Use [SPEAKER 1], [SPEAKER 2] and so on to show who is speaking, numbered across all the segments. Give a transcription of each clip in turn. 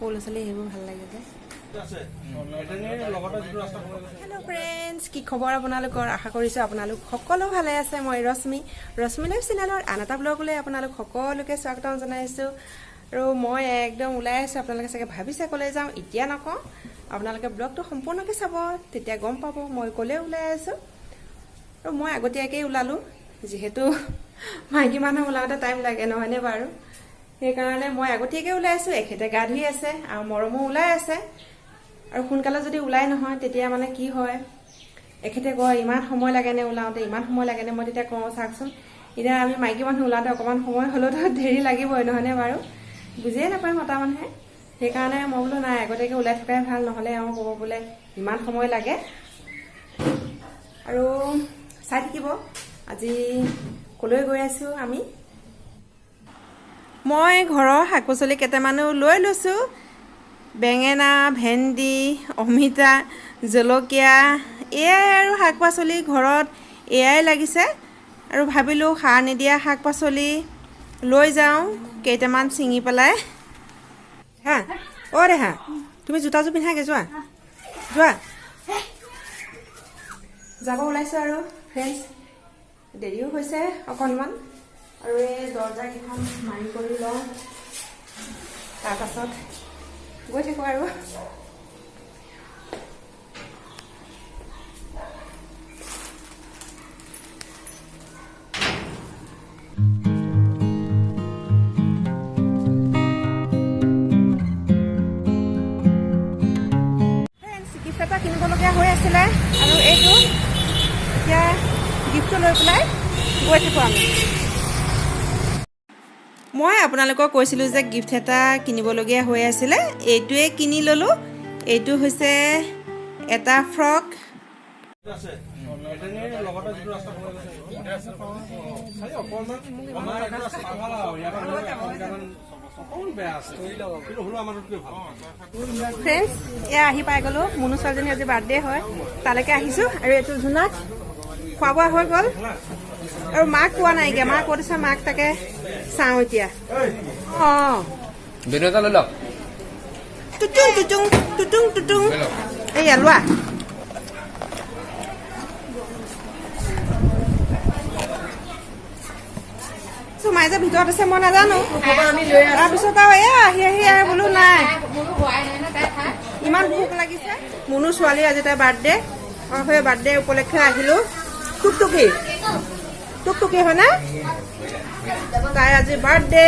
[SPEAKER 1] সৰু ল'ৰা ছোৱালী সেইবোৰ ভাল লাগে যে। হেল্ল' ফ্ৰেণ্ডছ, কি খবৰ আপোনালোকৰ? আশা কৰিছোঁ আপোনালোক সকলো ভালে আছে। মই ৰশ্মি, ৰশ্মি লাইফ চেনেলৰ আন এটা ব্লগলৈ আপোনালোক সকলোকে স্বাগতম জনাইছোঁ। আৰু মই একদম ওলাই আছোঁ। আপোনালোকে চাগে ভাবিছে ক'লৈ যাওঁ, এতিয়া নকওঁ। আপোনালোকে ব্লগটো সম্পূৰ্ণকৈ চাব, তেতিয়া গম পাব মই ক'লৈ ওলাই আছোঁ। আৰু মই আগতীয়াকৈ ওলালোঁ, যিহেতু মাইকী মানুহ ওলাওঁতে টাইম লাগে, নহয়নে বাৰু? সেইকাৰণে মই আগতীয়াকৈ ওলাই আছোঁ। এখেতে গা ধুই আছে আৰু মৰমো ওলাই আছে। আৰু সোনকালে যদি ওলাই নহয়, তেতিয়া মানে কি হয়, এখেতে কয়, ইমান সময় লাগেনে ওলাওঁতে, ইমান সময় লাগেনে? মই তেতিয়া কওঁ, চাওকচোন, এতিয়া আমি মাইকী মানুহ ওলাওঁতে অকণমান সময় হ'লেওতো দেৰি লাগিবই, নহয়নে বাৰু? বুজিয়ে নাপায় মতা মানুহে। সেইকাৰণে মই বোলো নাই, আগতীয়াকৈ ওলাই থকাই ভাল, নহ'লে এওঁ ক'ব বোলে ইমান সময় লাগে। আৰু চাই থাকিব আজি ক'লৈ গৈ আছোঁ আমি। মই ঘৰৰ শাক পাচলি কেইটামানো লৈ লৈছোঁ। বেঙেনা, ভেন্দি, অমিতা, জলকীয়া, এয়াই আৰু শাক পাচলি ঘৰত এয়াই লাগিছে। আৰু ভাবিলোঁ সাৰ নিদিয়া শাক পাচলি লৈ যাওঁ কেইটামান ছিঙি পেলাই। হা, অ' দেহা, তুমি জোতাযোৰ পিন্ধাগে, যোৱা যোৱা। যাব ওলাইছোঁ আৰু ফ্ৰেণ্ডছ, দেৰিও হৈছে অকণমান। আৰু এই দৰ্জাকেইখন মাৰি কৰি লওঁ, তাৰপাছত গৈ থাকোঁ। আৰু ফ্ৰেণ্ডছ, গিফ্ট এটা কিনিবলগীয়া হৈ আছিলে আৰু এইটো এতিয়া গিফ্টটো লৈ পেলাই গৈ থাকোঁ আমি। মই আপোনালোকক কৈছিলোঁ যে গিফ্ট এটা কিনিবলগীয়া হৈ আছিলে, এইটোৱে কিনি ল'লোঁ। এইটো হৈছে এটা ফ্ৰক।
[SPEAKER 2] লগতে যিটো ৰাস্তা খালি অকণমান আমাৰ এইটো ৰাস্তা ভাল আৰু ইয়াৰ পৰা 1 মিটাৰমান অকণমান বেয়া আছে, কিন্তু হ'লেও আমাৰটোতকৈ ভাল।
[SPEAKER 1] ফ্ৰেণ্ডছ, এয়া আহি পাই গ'লোঁ। মুনু ছোৱালীজনী আজি বাৰ্থডে হয়, তালৈকে আহিছোঁ। আৰু এইটো জোনাক। খোৱা বোৱা হৈ গ'ল আৰু মাক পোৱা নাইকিয়া। মা ক'ত আছে? মাক তাকে চাওঁ এতিয়া। অঁ।
[SPEAKER 3] বেলুন এটা লৈ লওক।
[SPEAKER 1] টুটুং টুটুং টুটুং টুটুং।
[SPEAKER 3] লৈ লওক।
[SPEAKER 1] এইয়া লোৱা। মায়ে যে ভিতৰত আছে মই নাজানো। তাৰপিছত আৰু এয়া আহি আহি আৰু বোলো নাই, ইমান ভোক লাগিছে। মুনু ছোৱালী আজি তাই বাৰ্থডে, আৰু সেই বাৰ্থডে উপলক্ষে আহিলো। টুকটুকি টুকটুকি হয়নে? তাই আজি বাৰ্থডে।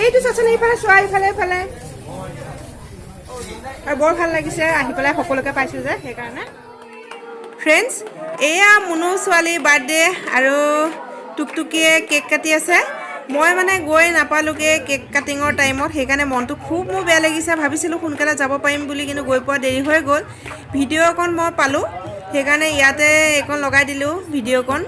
[SPEAKER 1] এইটো চাচোন, এইফালে চোৱা, এইফালে এইফালে। আৰু বৰ ভাল লাগিছে আহি পেলাই, সকলোকে পাইছো যে সেইকাৰণে। ফ্ৰেণ্ডছ, এয়া মুনু ছোৱালীৰ বাৰ্থডে আৰু টুকটুকিয়ে কেক কাটি আছে। মই মানে গৈ নাপালোগৈ কেক কাটিঙৰ টাইমত, সেইকাৰণে মনটো খুব মোৰ বেয়া লাগিছে। ভাবিছিলোঁ সোনকালে যাব পাৰিম বুলি, কিন্তু গৈ পোৱা দেৰি হৈ গ'ল। ভিডিঅ' অকণ মই পালোঁ, সেইকাৰণে ইয়াতে এইকণ লগাই দিলোঁ ভিডিঅ'কণ।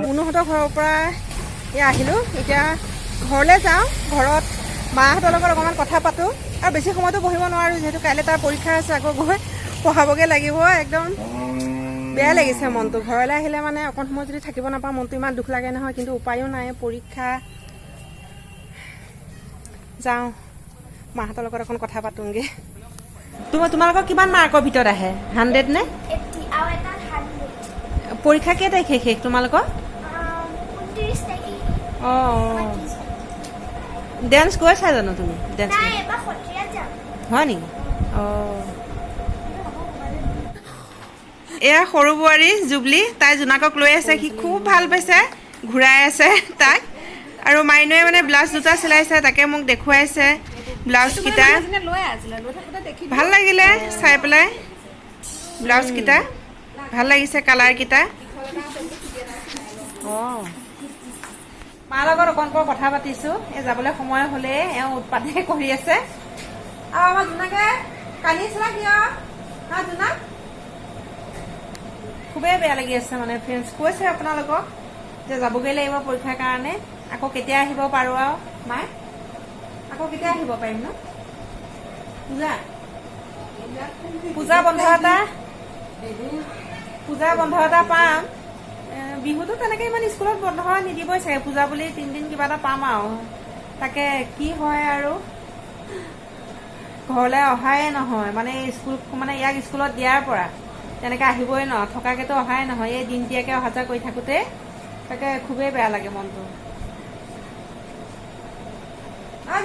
[SPEAKER 1] মুনুহঁতৰ ঘৰৰ পৰা এয়া আহিলোঁ, এতিয়া ঘৰলৈ যাওঁ। ঘৰত মাহঁতৰ লগত অকণমান কথা পাতোঁ আৰু বেছি সময়তো বহিব নোৱাৰোঁ, যিহেতু কাইলৈ তাৰ পৰীক্ষা আছে, আকৌ গৈ পঢ়াবগৈ লাগিব। একদম বেয়া লাগিছে মনটো। ঘৰলৈ আহিলে মানে অকণ সময় যদি থাকিব নাপাওঁ, মনটো ইমান দুখ লাগে নহয়, কিন্তু উপায়ো নাই, পৰীক্ষা। যাওঁ, মাহঁতৰ লগত অকণ কথা পাতোঁগৈ। তোমালোকৰ কিমান মাৰ্কৰ ভিতৰত আহে? 100 নে?
[SPEAKER 4] 80 আৰু এটা 100।
[SPEAKER 1] পৰীক্ষা কেই তাৰিখে শেষ তোমালোকৰ?
[SPEAKER 4] 29 তাৰিখে।
[SPEAKER 1] অঁ।
[SPEAKER 4] 30 তাৰিখে।
[SPEAKER 1] ডেন্স গৈছা জানো তুমি ডেন্স?
[SPEAKER 4] নাই, এবাৰ সত্ৰীয়াত যাম।
[SPEAKER 1] হয় নেকি? অঁ। এয়া সৰু বোৱাৰী জুবলি, তাই জোনাকক লৈ আছে। সি খুব ভাল পাইছে, ঘূৰাই আছে তাক। আৰু মাইনুৱে মানে ব্লাউজ দুটা চিলাইছে, তাকে মোক দেখুৱাইছে ব্লাউজকেইটা। ভাল লাগিলে চাই পেলাই, ব্লাউজকেইটা ভাল লাগিছে, কালাৰকেইটা। অঁ, মাৰ লগত অকণ পৰ কথা পাতিছোঁ। এই যাবলৈ সময় হ'লেই এওঁ উৎপাতে কৰি আছে। আৰু আমাৰ জোনাকে কান্দিছিলা কিয়? হা জোনাক, খুবেই বেয়া লাগি আছে মানে। ফ্ৰেণ্ডছ, কৈছে আপোনালোকক যে যাবগৈ লাগিব পৰীক্ষাৰ কাৰণে, আকৌ কেতিয়া আহিব পাৰোঁ আৰু মায়ে। আকৌ কেতিয়া আহিব পাৰিম ন? পূজা পূজা বন্ধ এটা, পূজা বন্ধ এটা পাম। বিহুতো তেনেকে ইমান স্কুলত বন্ধ নিদিবই চাগে। পূজা বুলি 3 দিন কিবা এটা পাম আৰু, তাকে কি হয় আৰু। ঘৰলৈ অহাই নহয়, মানে স্কুল, মানে ইয়াক স্কুলত দিয়াৰ পৰা তেনেকে আহিবই ন, থকাকেতো অহাই নহয়। এই দিনতীয়াকে অহা যোৱা কৰি থাকোঁতে তাকে খুবেই বেয়া লাগে মনটো।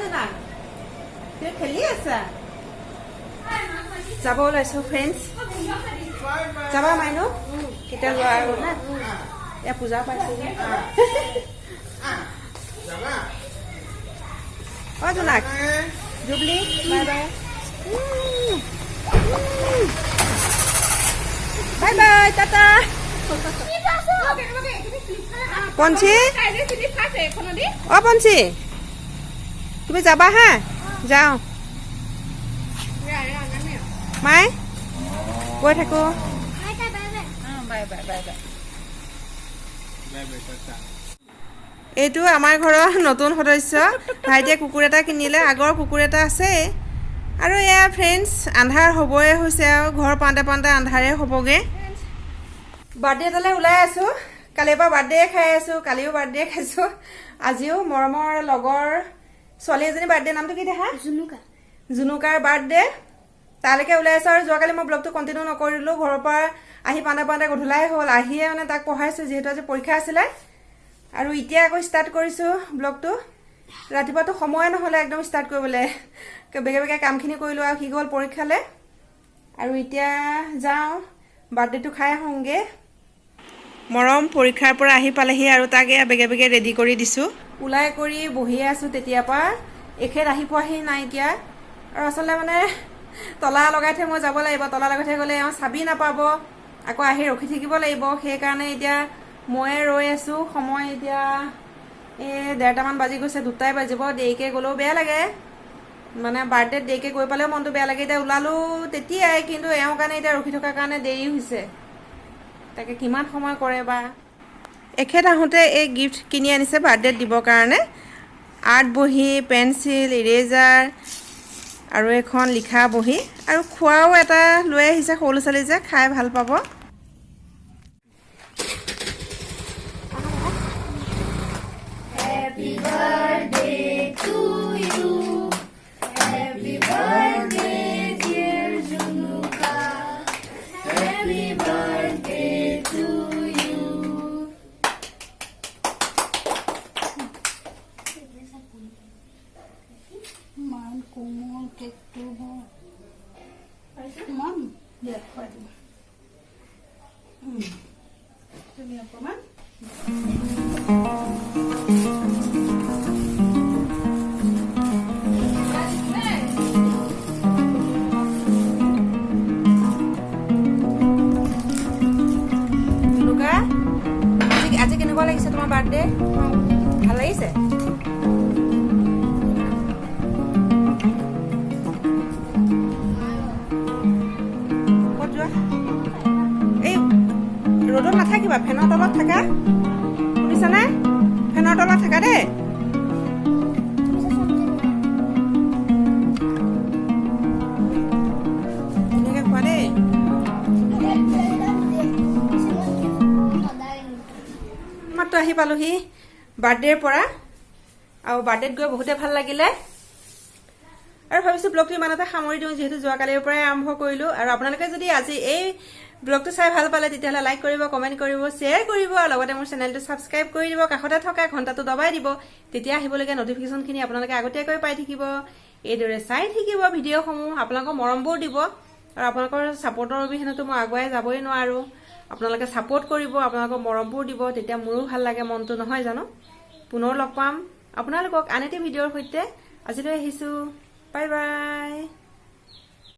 [SPEAKER 1] জোনা, তুমি খেলি আছা? যাব ওলাইছো ফ্ৰেণ্ডছ। যাবা মাইনু? কেতিয়া যোৱা আৰু না? এয়া পূজা পাইছো।
[SPEAKER 2] যাবা?
[SPEAKER 1] অ Jonak, Jubli, bye bye, bye bye, Tata. পঞ্চী, অ পঞ্চী, তুমি যাবা? হা, যাওঁ মাই, গৈ থাকো।
[SPEAKER 4] Bye bye.
[SPEAKER 1] Bye bye, bye bye.
[SPEAKER 2] Bye bye, Tata.
[SPEAKER 1] এইটো আমাৰ ঘৰৰ নতুন সদস্য। ভাইটিয়ে কুকুৰ এটা কিনিলে, আগৰ কুকুৰ এটা আছেই। আৰু এয়া ফ্ৰেণ্ডছ, আন্ধাৰ হ'বই হৈছে আৰু ঘৰ পাওঁতে পাওঁতে আন্ধাৰে হ'বগৈ। বাৰ্থডে এটালৈ ওলাই আছোঁ। কালিৰ পৰা বাৰ্থডে খাই আছোঁ, কালিও বাৰ্থডে খাইছোঁ, আজিও মৰমৰ লগৰ ছোৱালী এজনী বাৰ্থডে। নামটো কি দেখা?
[SPEAKER 4] জুনুকা।
[SPEAKER 1] জুনুকাৰ বাৰ্থডে, তালৈকে ওলাই আছোঁ। আৰু যোৱাকালি মই ব্লগটো কণ্টিনিউ নকৰিলোঁ। ঘৰৰ পৰা আহি পাওঁতে পাওঁতে গধূলাই হ'ল। আহিয়ে মানে তাক পঢ়াইছোঁ, যিহেতু আজি পৰীক্ষা আছিলে। আৰু এতিয়া আকৌ ষ্টাৰ্ট কৰিছোঁ ব্লগটো। ৰাতিপুৱাতো সময়ে নহ'লে একদম ষ্টাৰ্ট কৰিবলৈ। বেগে বেগে কামখিনি কৰিলোঁ আৰু সি গ'ল পৰীক্ষালৈ। আৰু এতিয়া যাওঁ, বাৰ্থডেটো খাই আহোঁগৈ। মৰম পৰীক্ষাৰ পৰা আহি পালেহি আৰু তাক এয়া বেগে বেগে ৰেডি কৰি দিছোঁ। ওলাই কৰি বহি আছোঁ তেতিয়াৰ পৰা, এখেত আহি পোৱাহি নাইকিয়া। আৰু আচলতে মানে তলা লগাই থৈ মই যাব লাগিব। তলা লগাই থৈ গ'লে এওঁ চাবি নাপাব, আকৌ আহি ৰখি থাকিব লাগিব। সেইকাৰণে এতিয়া ময়ে ৰৈ আছোঁ। সময় এতিয়া এই 1:30মান বাজি গৈছে, 2টাই বাজিব। দেৰিকৈ গ'লেও বেয়া লাগে, মানে বাৰ্থডেত দেৰিকৈ গৈ পালেও মনটো বেয়া লাগে। এতিয়া ওলালোঁ তেতিয়াই, কিন্তু এওঁৰ কাৰণে এতিয়া ৰখি থকাৰ কাৰণে দেৰি হৈছে। তাকে কিমান সময় কৰে বা। এখেত আহোঁতে এই গিফ্ট কিনি আনিছে বাৰ্থডেত দিবৰ কাৰণে। আৰ্ট বহী, পেঞ্চিল, ইৰেজাৰ আৰু এখন লিখা বহী আৰু খোৱাও এটা লৈ আহিছে। সৰু ল'ৰা ছোৱালী যে, খাই ভাল পাব।
[SPEAKER 4] Happy birthday to you. Happy birthday, dear Junuka. Happy birthday to you.
[SPEAKER 3] ইমান কোমল কেকটো, ইমান দিয়া, খুৱাই দিম। তুমি অকণমান
[SPEAKER 1] জুনুকা, আজি কেনেকুৱা লাগিছে তোমাৰ বাৰ্থডে? ভাল লাগিছে? ক'ত যোৱা? এই ৰ'দত নাথাকিবা, ফেনৰ তলত থাকা, শুনিছানে? ফেনৰ তলত থাকা দেই। ধুনীয়াকৈ খোৱা দেই। মাত্ৰ আহি পালোহি বাৰ্থডেৰ পৰা আৰু বাৰ্থডেত গৈ বহুতে ভাল লাগিলে। আৰু ভাবিছোঁ ব্লগটো ইমানতে সামৰি দিওঁ, যিহেতু যোৱাকালিৰ পৰাই আৰম্ভ কৰিলোঁ। আৰু আপোনালোকে যদি আজি এই ব্লগটো চাই ভাল পালে, তেতিয়াহ'লে লাইক কৰিব, কমেণ্ট কৰিব, শ্বেয়াৰ কৰিব আৰু লগতে মোৰ চেনেলটো ছাবস্ক্ৰাইব কৰি দিব। কাষতে থকা ঘণ্টাটো দবাই দিব, তেতিয়া আহিবলগীয়া নটিফিকেশ্যনখিনি আপোনালোকে আগতীয়াকৈ পাই থাকিব। এইদৰে চাই থাকিব ভিডিঅ'সমূহ, আপোনালোকৰ মৰমবোৰ দিব। আৰু আপোনালোকৰ ছাপৰ্টৰ অবিহনেতো মই আগুৱাই যাবই নোৱাৰোঁ। আপোনালোকে ছাপৰ্ট কৰিব, আপোনালোকৰ মৰমবোৰ দিব, তেতিয়া মোৰো ভাল লাগে মনটো, নহয় জানো? পুনৰ লগ পাম আপোনালোকক আন এটি ভিডিঅ'ৰ সৈতে। আজিলৈ আহিছোঁ, বাই বাই।